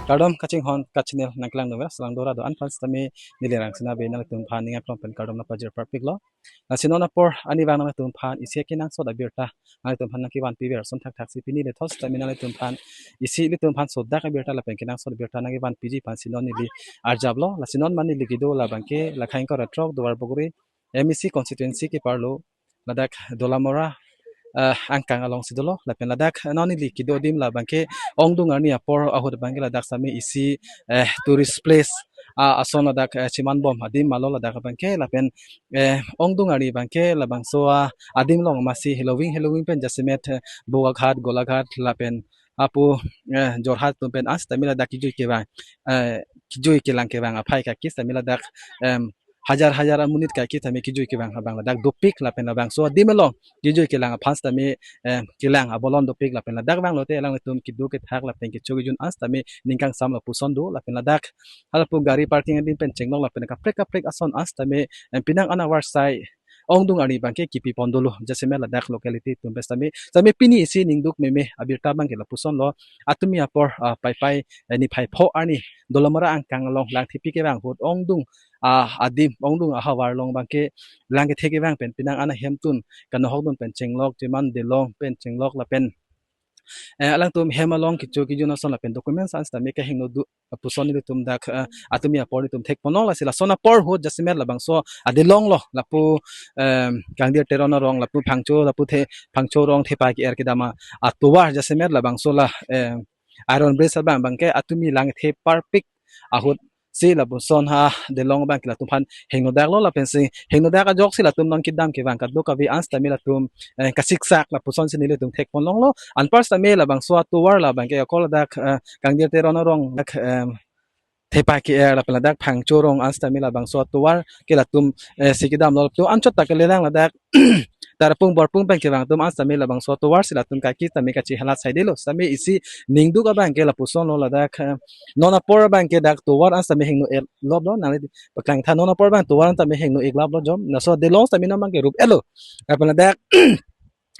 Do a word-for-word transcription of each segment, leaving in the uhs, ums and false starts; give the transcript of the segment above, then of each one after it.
Kardom kachinghon kachinel nangkelang dong, selang dora do-an aphan sitame neli Rangsina Bey nanglitum aphan ning aklong pen kardom nangpajir parpiklo. Lasi non apor arni abang nanglitum aphan isi akenangsot abirta nanglitum aphan nangkevan piver ason thakthak si pini lethot sitame nanglitum aphan isi ilitum aphan sodak abirta lapen kenangsot abirta nangkevan piji aphan si non neli arjaplo. Lasi non mane neli kedo labangke la Khangkor Atrok Duarbagori M A C constituency keparlo ladak Dolamara, eh, angkang alongsi dolo, lapen ladak non neli kedo adim labangke ongdung arni apor ahut abangke ladak sitame isi, eh, tourist place, ah, ason ladak, eh, cheman bom adim malo ladak abangke, lapen, eh, ongdung arni abangke labangso, ah, adim along amatsi heloving heloving pen jasemet, eh, Bokaghat, Golaghat lapen apo, eh, Jorhat atum pen an sitame ladak kejui kevang, eh, kejui kelang kevang aphai kaki sitame ladak, em, hajar hajar amonit kaki sitame kejui kevang abang ladak dopik lapen labangso adim along kejui kelang aphan sitame, eh, kelang abolon dopik lapen ladak vanglote alanglitum kedo kethak lapen kecho kejun an sitame ning kangsam lapuson do lapen ladak halapu gari parking adim pen chenglok lapen kaprek kaprek ason an sitame, em, penang an avarsai ongdung arni abangke kipipon dolo jasemet ladak locality atum pen sitame, sitame pini isi ningduk meme abirta abangke lapusonlo. Arni apor, ah, Paipai, eh, niphai pho arni Dolamara angkang along langthepi kevang ahut ongdung, ah, adim ongdung ahavar along abangke lang kethe kevang pen penang an ahemtun kanohokdun pen chenglok, cheman delong pen chenglok lapen, eh, alangtum hem along kecho kejun ason lapen documents an sitame kehingno do lapuson nelitum dak, eh, arni apor nelitum thekponlong. Lasi lason apor ahut jasemet labangso adelonglo lapu, em, Kangdir Teron arong lapu Phangcho lapu the Phangcho arong thepa ke-er kedam atovar jasemet labangso la, em, Iron Bridge abang abangke arni lang kethe parpik ahut si lapuson ha delong abangke latum aphan hingnodaklo lapen si hingnodak ajoksi latum nangkedam kevang kadokave an sitame latum, eh, kasiksak lapuson si nelitum thekponlonglo. Anpar sitame labangso atovar labangke ako ladak, eh, Kangdir Teron arong dak, em, thepa ke-er lapen ladak Phangcho arong an sitame labangso atovar ke latum, eh, si kedamlo latum anchot ta kelelang ladak Tarapung Borpung pen kevang atum an sitame labangso atovar si latum kaki sitame kachehalat saidelo sitame isi ningduk abangke lapusonlo ladak, eh, non apor abangke dak tovar an sitame hingno-et loplo nangli paklang tha non apor abang tovar an sitame hingno-ik loplo jom laso adelong sitame non abangke rup-etlo. Lapen ladak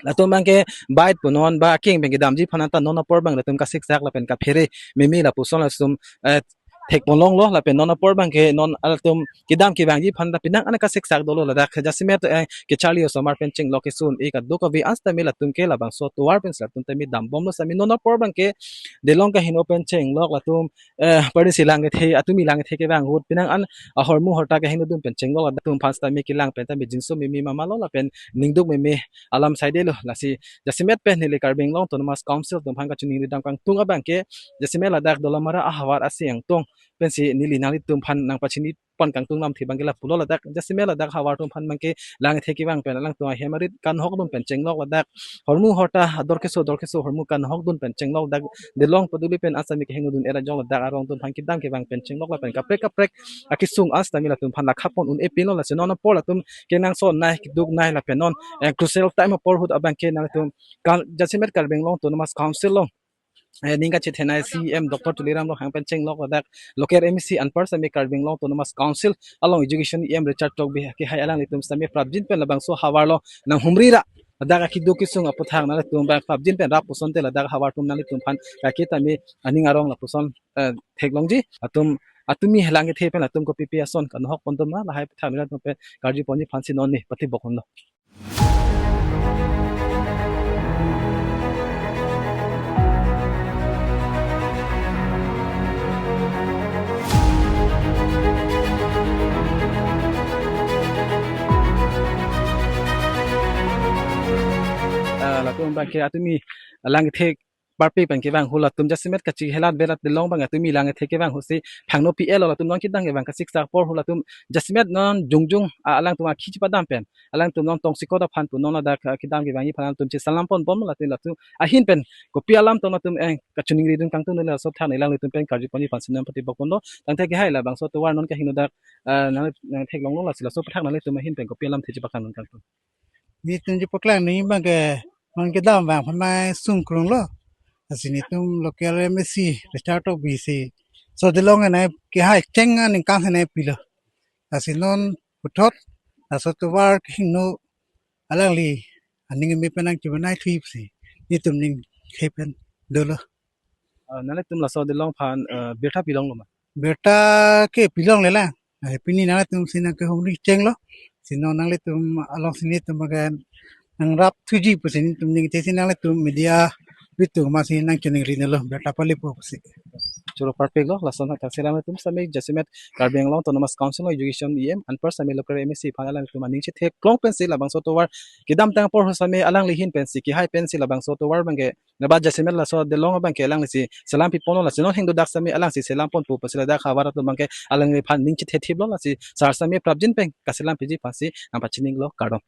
latum abangke bike punon ba aking pen kedamji aphan anta non apor abang latum kasiksak lapen kaphere meme lapuson latum, eh, thekponlonglo lapen non apor abangke non alatum kedam kevangji aphan ta penang an kasiksak dolo ladak jasemet, eh, kecharli osomar pen chenglok kesun-e kadokave an sitame latum ke labangso atovar pen si latum tame dambomlo sitame non apor abangke delong kahingno pen chenglok latum, eh, pari si lang kethe arni lang kethe kevang ahut penang an ahormu horta kahingnodun pen chenglok latum aphan sitame kelang pen tame jinso meme mamalo lapen ningduk meme alam saidelo. Lasi jasemet pen neli Karbi Anglong Autonomous Council atum aphan kachiningri dam kangtung abangke jasemet ladak Dolamara ahavar asi angtong pensi neli nanglitum aphan nangpachini pon kangtung lamthe abangke lapulo ladak jasemet ladak havar atum aphan abangke lang kethe kevang pen alangtum ahem arit kanohokdun pen chenglok ladak hormu horta dor keso dor keso hormu kanohokdun pen chenglok dak delong paduli pen an sitame kehingnodun-et ajok ladak arong atum aphan kedam kevang pen chenglok lapen kaprek kaprek akesung an sitame latum aphan lakhapon un-e pinlo. Lasi non apor latum kenangsot nai keduk nai lapen non, eh, crucial time apor ahut abangke nangtum kal jasemet Karbi Anglong Autonomous Council along, eh, ning kachethenei C E M Doctor Tuliram Ronghang pen chenglok ladak local M A C anpar sitame Karbi Anglong Autonomous Council along Education E M Richard Tokbi kehai alanglitum sitame prapjin pen labangso havar along nanghumri ra ladak akeduk kesung aputhak nangtum abang prapjin pen rap pusonte ladak havar atum nangtum aphan kaki tame aning arong lapuson, eh, theklongji. Latum arni lang kethe pen latum kopipi ason kanohok pon atum ma lahai aputhak nangtum pen karju ponji aphan si non neli patibok ponlo. Ah, latum abangke arni lang kethe parpik pen kevang ahut latum jasemet kachehalat velat delong abang arni lang kethe kevang ahut si phangno pi-etlo latum non kedam kevang kasiksak apor ahut latum jasemet non jongjung, ah, alangtum akhi chepadam pen alangtum non tongsekot aphan pu non ladak, ah, kedam kevangji aphan alangtum chesalam ponbom latum latum ahin pen kopi alam tong latum, eh, kachiningridun kangtung neli laso aputhak neli alanglitum pen karju ponji aphan si non patibok ponlo. Tangte kehai labangso atovar non kahingno dak, ah, nang nangtheklonglo lasi laso aputhak nanglitum ahin pen kopi alamthe chepaklang kangtung. Nelitum chepaklang nangji abangke non kedam abang aphan nai sungkrunglo. Lasi nelitum local M A C Richard Tokbi si so delong nai kehai cheng aningkan nai pilo. Lasi non puthot laso atovar kehingno alangli aning me pen nangchebanai thip si nelitum ning kethe pen dolo. Uh, nanglitum laso Delong aphan uh, birta pilonglo ma? Birta ke pilongle la. Eh, pini nanglitum si nangkehumri chenglo. Si non nanglitum alongsi nelitum agan nangrap thuji pusi nelitum ningje si nanglitum media bitung amatsi nangchiningri nelo birta palepo pusi. Choro parpiklo, lason ha kaselam atum sitame jasemet Karbi Anglong Autonomous Council Education E M anpar sitame local M A C aphan alangtum aning chetheklong pensi labangso tovar kedamtang apor sitame alangli ahin pensi kehai pensi labangso tovar abangke naba jasemet laso Delong abangke alanglisi selam piponlo, lasi non hingdo dak sitame alangsi selam ponpo pusi ladak havar atum abangke alangliphan ning chethethiplo, lasi sar sitame prapjin pen kaselam piji aphansi nangpachinilo, kardom.